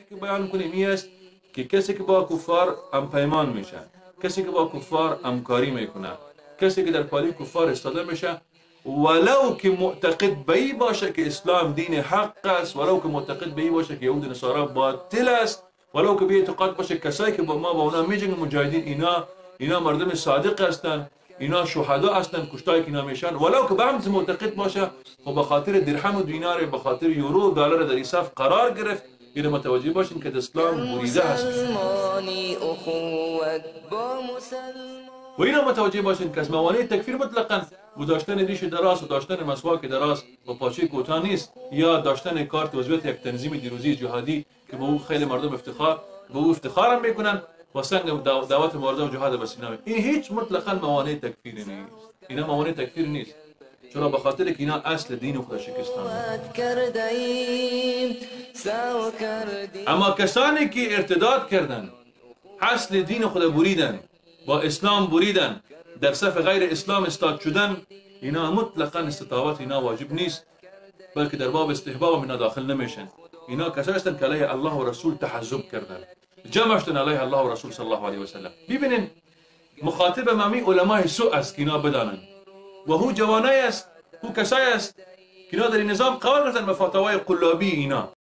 که بیان کنیم این است که کسی که با کفار هم پیمان میشه، کسی که با کفار همکاری میکنه، کسی که در پالی کفار استاده میشه، ولو که معتقد به ای باشه که اسلام دین حق است، ولو که معتقد به ای باشه که یهود نصارا باطل است، ولو که به اعتقاد باشه کسایی که با ما با اونا میجنگن مجاهدین، اینا مردم صادق هستند، اینا شهدا هستند، کشتایی که اینا میشن، ولو که به هم معتقد باشه، خب به خاطر درهم و دینار، به خاطر یورو و دلار در این صف قرار گرفت. اینو متوجه باشین که اسلام بریده هست. و اینا متوجه باشین که از موانع تکفیر مطلقاً و داشتن ریش دراز و داشتن مسواک دراز و پاچه کوتاه نیست، یا داشتن کارت عضویت یک تنظیم دیروزی جهادی که به او خیلی مردم افتخار به او افتخار هم میکنن و سنگ دعوت مبارزه و جهاد بسینه. این هیچ مطلقاً موانع تکفیر نیست. اینا موانع تکفیر نیست. چرا؟ به خاطر که اینا اصل دین خود شکستن. اما کسانی که ارتداد کردن، اصل دین خود بریدن، با اسلام بریدن، در صف غیر اسلام استاد شدن، اینا مطلقاً استطاعت اینا واجب نیست، بلکه در باب استحباب اینا داخل نمیشن. اینا کسایی هستند که علیه الله و رسول تحزب کردن، جمع شدن علیه الله و رسول صلی الله علیه و سلم. ببینین مخاطب مامی علمای سوء است که اینا بدانند و هو جوانای است، هو کسایی است که اینا در این نظام قرار گرفتن به فتاوای قلابی اینا.